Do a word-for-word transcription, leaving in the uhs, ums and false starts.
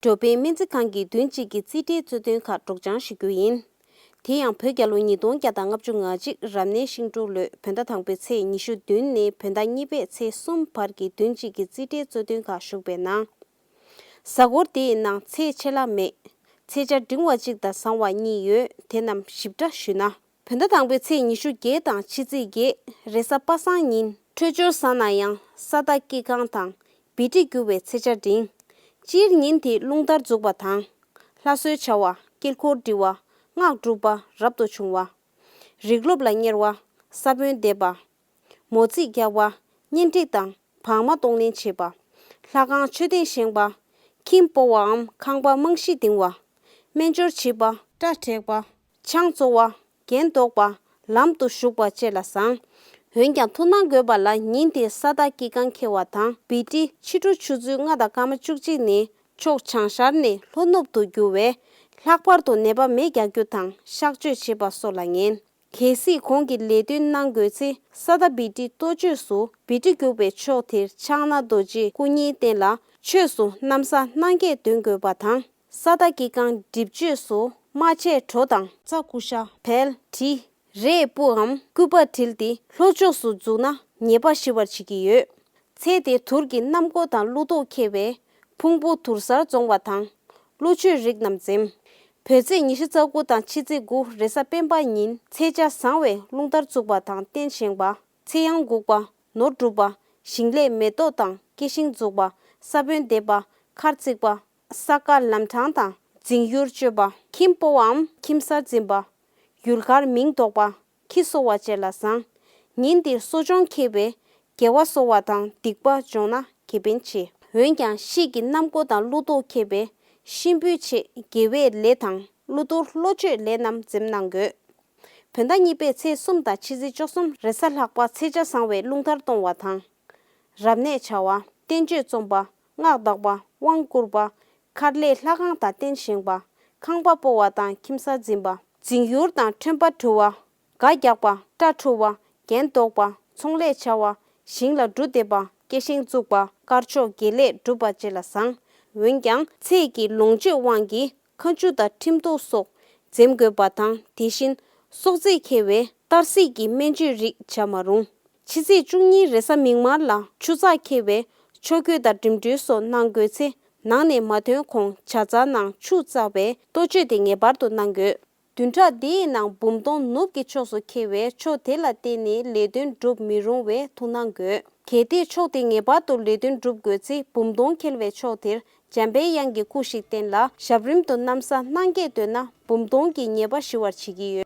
འགྲོ་ཕན་སྨན་རྩིས་ཁང་གི་བདུན་གཅིག་གི་རྩིས་ཁྲའི་རྩོད་དོན་ཁག་སྒྲོག་སྦྱང་ཞུ་རྒྱུ་ཡིན། དེ་ཡང་བོད་རྒྱལ་ལོ་ཉིས་སྟོང་བརྒྱ་དང་ལྔ་བཅུ་ང་གཅིག་རབ་གནས་ཤིང་འབྲུག་ལོའི་བོད་ཟླ་དང་པོའི་ཚེས་ཉི་ཤུ་བདུན་ནས་བོད་ཟླ་གཉིས་པའི་ཚེས་གསུམ་བར་གྱི་བདུན་གཅིག་གི་རྩིས་ཁྲའི་རྩོད་དོན་ཁག་ཞུགས་པའི་ནང་། གཟའ་འཁོར་དེའི་ནང་ཚེས་ཆད་ལྷག་མེད། ཚེས་ཆ་འབྲིང་བ་གཅིག་དང་བཟང་བ་གཉིས་ཡོད། དེ་རྣམས་ཞིབ་ཕྲ་ཞུས་ན། བོད་ཟླ་དང་པོའི་ཚེས་ཉི་ཤུ་བརྒྱད་དང་ཕྱི་ཚེས་བརྒྱད། རེས་གཟའ་པ་སངས་ཉིན། འཕྲོད་སྦྱོར་བཟང་ན་ཡང་ས་མཐའ་སྐྱེ་རྐང་དང་བི་ཏི་འགྱུར་བའི་ཚེས་ཆ་འབྲིང་། སྤྱིར་ཉིན་དེ་རླུང་ལྟར་འཛུགས་པ་དང་། ལྷ་གསོལ་བྱ་བ། དཀྱིལ་འཁོར་འབྲི་བ། སྔགས་སྒྲུབ་པ་རབ་ཏུ་བྱུང་བ། རིག་སློབ་ལ་གཉེར་བ། ས་བོན་འདེབས་པ། མོ་རྩིས་རྒྱག་པ། གཉེན་སྒྲིག་དང་བག་མ་གཏོང་ལེན་བྱེད་པ། ལྷ་ཁང་མཆོད་རྟེན་བཞེངས་པ། ཁྱིམ་སྤོ་བའམ་ཁང་པ་རྨང་གཞི་འདིང་བ། སྨན་སྦྱོར་བྱེད་པ། སྐྲ་བྲེག་པ། ཆང་བཙོ་བ། རྒྱན་འདོགས་པ། ལམ་དུ་ཞུགས་པ་བཅས་ལ་བཟང་། འོན་ཀྱང་ཐུགས་སྣང་དགོས་པ་ལ་ཉིན་དེར་ས་མཐའ་སྐྱེ་རྐང་འཁེལ་བ་དང་བི་ཏི་ཕྱི་དྲོ་ཆུ་ཚོད་ལྔ་དང་སྐར་མ་བཅུ་གཅིག་ནས་ཕྱོགས་བྱང་ཤར་ནས་ལྷོ་ནུབ་ཏུ་རྒྱུ་བས། ལྷག་པར་དུ་ནད་པ་མེ་རྒྱག་རྒྱུ་དང་གཤག་བཅོས་བྱེད་པ་སོགས་ལ་ངན། གལ་སྲིད་གོང་གི་ལས་དོན་གནང་དགོས་ཚེ་ས་མཐའ་བི་ཏི་གཏོ་བཅོས་སུ་བི་ཏི་རྒྱུག་པའི་ཕྱོགས་དེར་ཕྱག་ན་རྡོ་རྗེ་སྐུ་བརྙན་བསྟན་ལ་ཆོས་སུ་གནམ་ས་སྣང་གས་འདོན་དགོས་པ་དང་། ས་མཐའ་སྐྱེ་རྐང་སྒྲིབ་བཅོས་སུ་རྨ་ཆས་གྲོ་དང་རྩྭ་ཀུ་ཤ། བལ། གྲི། རས་སྤུའམ་སྐུད་པ་དྲིལ་ཏེ་ལྷོ་ཕྱོགས་སུ་འཛུགས་ན་ཉེས་པ་ཞི་བར་བྱེད་ཀྱི་ཡོད། ཚེས་དེ་དུར་གྱི་གནམ་སྒོ་དང་ཀླུ་ཐོག་འཁེལ་བས་ཕུང་པོ་དུར་སར་རྫོང་བ་དང་། ཀླུ་མཆོད་རིགས་རྣམས་འཛེམ། བོད་ཚེས་ཉི་ཤུ་རྩ་དགུ་དང་ཕྱི་ཚེས་དགུ་རེས་གཟའ་སྤེན་པ་ཉིན་ཚེས་ཆ་བཟང་བས་རླུང་ལྟར་བཙུགས་པ་དང་རྟེན་བཞེངས་པ། ཚེས་གཡང་འགུགས་པ། ནོར་སྒྲུབ་པ། ཞིང་ལས་མེ་ཏོག་དང་སྐྱེ་ཤིང་འཛུགས་པ། ས་བོན་འདེབས་པ། མཁར་བརྩིགས་པ། ས་དཀར་ལམ་འཕྲང་དང་རྫིང་ཡུར་གཅོད་པ། ཁྱིམ་སྤོ་བའམ་ཁྱིམ་གསར་འཛིན་པ། ཡུལ་གར་མིང་འདོགས་པ། ཁྱི་གསོ་བ་བཅས་ལ་བཟང་། ཉིན་འདིར་གསོ་སྦྱོང་འཁེལ་བས་དགེ་བ་གསོ་བ་དང་སྡིག་པ་སྦྱོང་ན་དགེ་ཕན་ཆེ། འོན་ཀྱང་དཔྱིད་ཀྱི་གནམ་སྒོ་དང་ཀླུ་ཐོག་འཁེལ་བས་གཤིན་པོའི་ཆེད་དགེ་བའི་ལས་དང་ཀླུ་གཏོར་བློ་བཅོས་ལས་རྣམས་འཛེམ་གནང་དགོས། བོད་ཟླ་གཉིས་པའི་ཚེས་གསུམ་དང་ཕྱི་ཚེས་བཅུ་གསུམ་རེས་གཟའ་ལྷག་པ་ཚེས་ཆ་བཟང་བས་རླུང་ལྟར་གཏོང་བ་དང་། རབ་གནས་བྱ་བ། བསྟན་བཅོས་རྩོམ་པ། སྔགས་བདག་པ། དབང་བསྐུར་བ། མཁར་ལས་ལྷ་ཁང་དང་རྟེན་བཞེངས་པ། ཁང་པ་སྤོ་བ་དང་ཁྱིམ་གསར་འཛིན་པ། རྫིང་ཡུར་དང་ཁྲོན་པ་འཁྲུ་བ། སྒ་རྒྱག་པ། སྐྲ་འཁྲུ་བ། རྒྱན་འདོགས་པ། ཚོང་ལས་བྱ་བ། ཞིང་ལ་འབྲུ་འདེབས་པ། སྐྱེ་ཤིང་བཙུགས་པ། དཀར་ཕྱོགས་དགེ་ལེགས་སྒྲུབ་པ་བཅས་ལ་བཟང་། འོན་ཀྱང་ཚེས་ཀྱི་ལོངས་སྤྱོད་དབང་གིས་ཁ་མཆུ་དང་ཁྲིམས་གཏུག་སོགས་འཛེམ་དགོས་པ་དང་། དེ་བཞིན་སྲོག་རྩིས་འཁེལ་བས་གཏར་སྲེག་གི་སྨན་བཅོས་རིགས་བྱ་མ་རུང་། ཕྱི་ཚེས་བཅུ་གཉིས་རེས་གཟའ་མིག་དམར་ལ་ཆུ་ཚགས་འཁེལ་བས་ཆོས་གོས་དང་འགྲིམ་འགྲུལ་སོགས་གནང་དགོས་ཚེ་ནང་ནས་མ་ཐོན་གོང་བྱ་རྩ་ནང་ཆུ་བཙགས་པའི་གཏོ་བཅོས་དེ་ངེས་པར་དུ་གནང་དགོས། བདུན་ཕྲག་འདིའི་ནང་འབུམ་སྟོང་ནུབ་ཀྱི་ཕྱོགས་སུ་འཁེལ་བས་ཕྱོགས་དེ་ལ་བརྟེན་ནས་ལས་དོན་སྒྲུབ་མི་རུང་བའི་ཐུགས་སྣང་དགོས། གལ་ཏེ་ཕྱོགས་དེ་ངེས་པར་དུ་ལས་དོན་སྒྲུབ་དགོས་ཚེ་འབུམ་སྟོང་འཁེལ་བའི་ཕྱོགས་དེར་འཇམ་པའི་དབྱངས་ཀྱི་སྐུ་ཞིག་བསྟན་ལ་ཞབས་རིམ་དུ་གནམ་ས་སྣང་གས་འདོན་ན་འབུམ་སྟོང་གི་ཉེས་པ་ཞི་བར་བྱེད་ཀྱི་ཡོད།